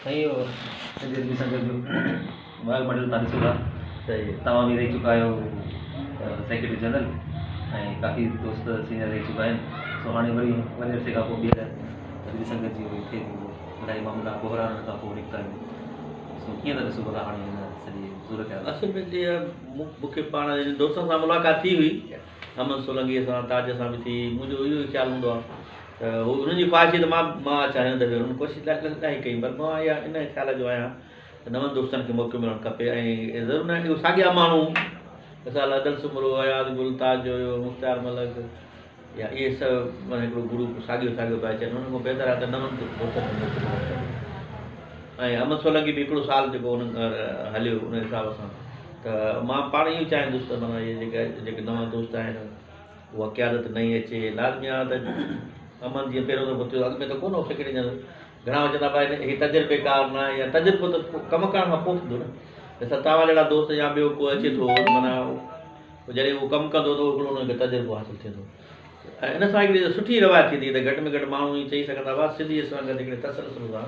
سائين اهو سنڌي ادبي سنگت جو وايو منڊل تان ڏسو ٿا توهان به رهي چڪا آهيو سيڪريٽري جنرل ۽ ڪافي دوست سينئر رهي چڪا آهن سو هاڻي وري وڏي عرصي کان پوء ٻيهر ادبي سنگت جي اهي ٿئي ٿي الاهي معاملا بحرانن کان پوء نڪتا آهن سو ڪيئن ٿا ڏسو ڀلا هاڻي هن سڄي صورتحال. اصل ۾ جيئن مون کي پاڻ دوستن سان ملاقات ٿي هئي احمد سولنگيء سان تاج سان به ٿي منهنجو اهو ئي خيال هوندو آهي ته هو انهن جي خواهش هئي ته مان مان اچان هن دفعي انهن ڪوشش الاهي ڪئي پر مان اها ان خيال جو آهيان ته نون دوستن کي موقعو ملڻ کپي ۽ ضرور نه اهو ساڳيا ماڻهو مثال ادل سومرو اياز گل تاج جويو مختيار ملڪ يا اهي سڀ معنيٰ هڪڙو گروپ ساڳيو ساڳيو پيا اچن ان کان بهتر آهي ته نون دوستن کي موقعو ملڻ کپي ۽ احمد سولنگي به هڪڙو سال جيڪو ان هليو ان حساب سان ته مان پاڻ اهو چاهيندس ته معنيٰ اهي جيڪا جيڪي نوان دوست آهن اها قيادت نئين اچي لازمي آهي ته امن جيئن پهريون دفعو ٿيو اڳ ۾ ته ڪونه هو سيڪريٽري جنرل گهڻا چوندا ڀائي هي تجربيڪار نه آهي يا تجربو ته ڪم ڪرڻ کان پوء ٿيندو نه مثال توهان جهڙا دوست يا ٻيو ڪو اچي ٿو معنيٰ جڏهن هو ڪم ڪندو ته هڪڙو ان کي تجربو حاصل ٿيندو ۽ ان سان هڪڙي سٺي روايت ٿيندي ته گهٽ ۾ گهٽ ماڻهو ائين چئي سگهندا هئا سنڌي سنگت هڪڙي تسلسل سان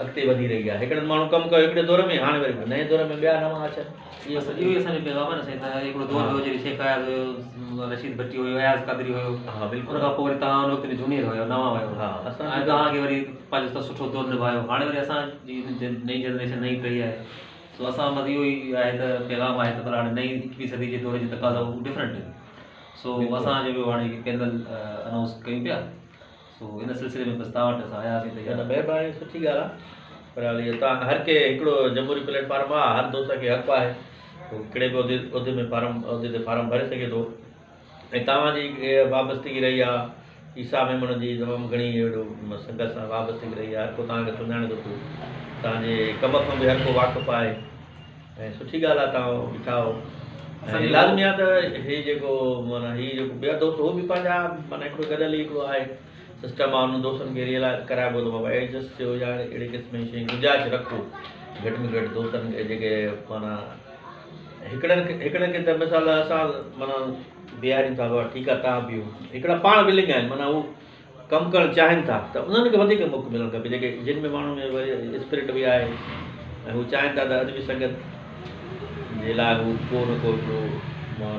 اڳتي وڌي رهي آهي هڪڙن ماڻهن ڪم ڪيو هڪڙي دور ۾ هاڻي وري نئين دور ۾ ٻيا نوان اچن. اهو ئي اسان جو پيغام آهي نه سائين ته هڪڙو دور هيو جڏهن شيخ اياز هيو رشيد ڀٽي هيو اياز قادري هيو ان کان پوء وري توهان ان وقت ۾ جونيئر هيو نوان هيو ۽ توهان کي وري پنهنجو سٺو دور نڀايو هاڻي وري اسان جي نئين جنريشن نئين ٽهي آهي سو اسان بس اهو ئي آهي ته پيغام آهي ته پر هاڻي نئين ايڪويهين صدي جي دور جي تقاضائون ڊفرنٽ آهن سو اسان جو هاڻي هڪ پينل انائونس ڪيون پيا سو ان سلسلي ۾ بس توهان وٽ اسان آياسين ته نه مهرباني سٺي ڳالهه آهي پر اهو توهان هر ڪنهن هڪڙو جمهوري پليٽ فارم آهي هر دوست کي حق آهي هو ڪهڙي به عهدي عهدي ۾ فارم عهدي تي فارم ڀري سگهي ٿو ۽ توهان جي وابستگي رهي آهي عيسيٰ ميمڻ جي تمام گهڻي اهڙو سنگت سان وابستگي رهي آهي هر ڪو توهان کي سڃاڻي ٿو پيو توهان جي ڪم کان به هر ڪو واقف آهي ۽ سٺي ڳالهه آهي توهان بيٺا آهيو ۽ لازمي آهي ته هي جيڪو معنيٰ هي جيڪو ٻيا دوست هو به پنهنجا معنيٰ هڪڙو گڏيل ئي هڪڙو آهي سسٽم آهي انهن دوستن کي ريئلائز ڪرائبو ته بابا ايڊجسٽ ٿيو يا اهڙي قسم جي شيء گنجائش رکو گهٽ ۾ گهٽ دوستن کي جيڪي معنيٰ هڪڙن کي هڪڙن کي ته مثال اسان معنيٰ بيهاريون ٿا بابا ٺيڪ آهي توهان بيهو هڪڙا پاڻ ولنگ آهن معنيٰ هو ڪم ڪرڻ چاهين ٿا ته انهن کي وڌيڪ موقعو ملڻ کپي جيڪي جن ۾ ماڻهن ۾ وري اسپرٽ به آهي ۽ هو چاهين ٿا ته ادبي سنگت جي لاء هو ڪو نه ڪو هڪڙو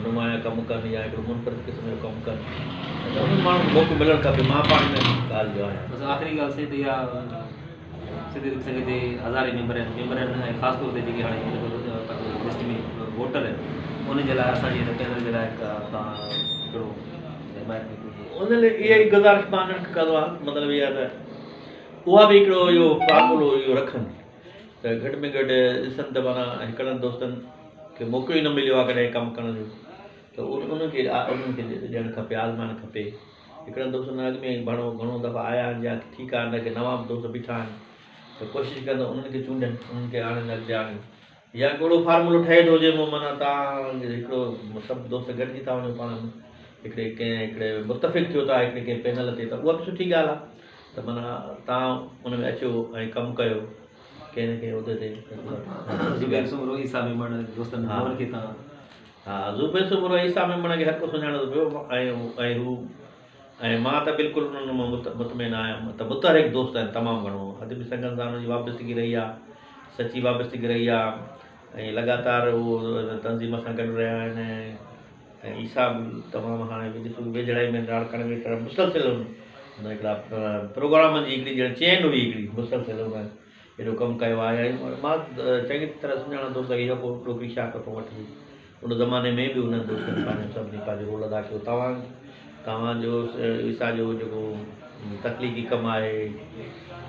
نمايان ڪم ڪن يا هڪڙو منفرد قسم جو ڪم ڪن ته انهن ماڻهن کي موقعو ملڻ کپي مان پاڻ ان ڳالهه جو آهيان. بس آخري ڳالهه سائين ته اها سنڌي ادبي سنگت جي هزارين ميمبر آهن ميمبر آهن ۽ خاص طور تي جيڪي هاڻي هن پنهنجي لسٽ ۾ ووٽر آهن انهن جي لاء اسان جي هن پينل جي لاء توهان ڪهڙو حمايت ۾ ڪجهه. ان لاء اها ئي گذارش مان انهن کي ڪندو آهيان مطلب اها ته اها به هڪڙو اهو فارمولو اهو رکن ته گهٽ ۾ گهٽ ڏسن ته معنيٰ هڪڙن دوستن کي موقعو ئي نه مليو آهي ڪڏهن ڪم ڪرڻ جو ته انهن کي انهن کي ڏيڻ کپي آزمائڻ کپي هڪڙن دوستن اڳ ۾ گهڻو گهڻو دفعا آيا آهن يا ٺيڪ آهن نه ڪي نوان به دوست بيٺا آهن ته ڪوشش ڪن ته انهن کي چونڊين انهن کي آڻين اڳتي آڻين يا ڪو اهڙو فارمولو ٺهي ٿو جنهن مان معنيٰ توهان هڪڙو سڀ دوست گڏجي ٿا وڃو پاڻ ۾ هڪڙي ڪنهن هڪڙي متفق ٿيو ٿا هڪڙي ڪنهن پينل تي ته اها به سٺي ڳالهه آهي ته معنيٰ توهان ان ۾ اچو ۽ ڪم ڪيو ڪنهن نه ڪنهن عهدي تي. زبير سومرو عيسيٰ ميمڻ دوستن نون کي توهان. ها زبير سومرو عيسيٰ ميمڻ کي هر ڪو سڃاڻي ٿو پيو ۽ ۽ هو ۽ مان ته بلڪل انهن مان مطمئن آهيان ته متحرڪ دوست آهن تمام گهڻو ادبي سنگت سان انهن جي وابستگي رهي آهي سچي وابستگي رهي آهي ۽ لڳاتار هو تنظيم سان گڏ رهيا آهن ۽ عيسيٰ به تمام هاڻي به ڏسو ويجهڙائي ۾ لاڙڪاڻي ۾ هڪڙا مسلسل هن هڪڙا پروگرامن جي هڪڙي ڄڻ چين هئي هڪڙي مسلسل هن ايڏو ڪم ڪيو آهي ۽ مان چڱي طرح سڃاڻان ٿو ته اهو ڪو ڏوڪري شاخ کان وٺي ان زماني ۾ به انهن دوستن پنهنجو سڀني پنهنجو رول ادا ڪيو توهان توهان جو عيسيٰ جو جيڪو تخليقي ڪم آهي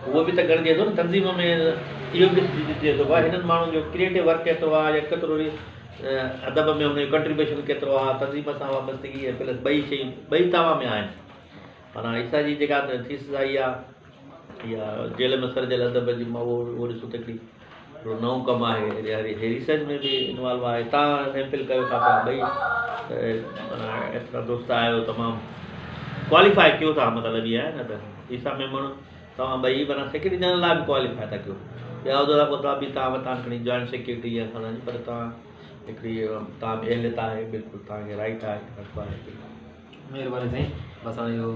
اهو به ته ڳڻجي ٿو نه تنظيم ۾ اهو به ڏسجي ٿو ڀاء هنن ماڻهن جو ڪريئيٽو ورڪ ڪيترو آهي يا ڪيترو ادب ۾ هن جو ڪنٽريبيوشن ڪيترو آهي تنظيم سان وابستگي ۽ پلس ٻئي شيون ٻئي توهان ۾ آهن معنيٰ عيسيٰ جي جيڪا ٿيسز آئي آهي يا جيل ۾ سرجيل ادب جي اهو ڏسو ته هڪڙي هڪڙو نئون ڪم آهي هي ريسرچ ۾ به انوالو آهي تان ايم فل ڪيو ٿا پيا ٻئي معنيٰ ايترا دوست آهيو تمام ڪواليفائي ڪيو ٿا مطلب هي آهي نه ته عيسيٰ ميمڻ توهان ٻئي معنيٰ سيڪريٽري جنرل لاء به ڪواليفائي ٿا ڪيو ٻيا عهدا عهدا به توهان وٽان کڻي جوائنٽ سيڪريٽري يا فلاڻي پر توهان هڪڙي توهان ۾ اهليت آهي بلڪل توهان کي رائيٽ آهي حق آهي بلڪل مهرباني سائين بس هاڻي اهو.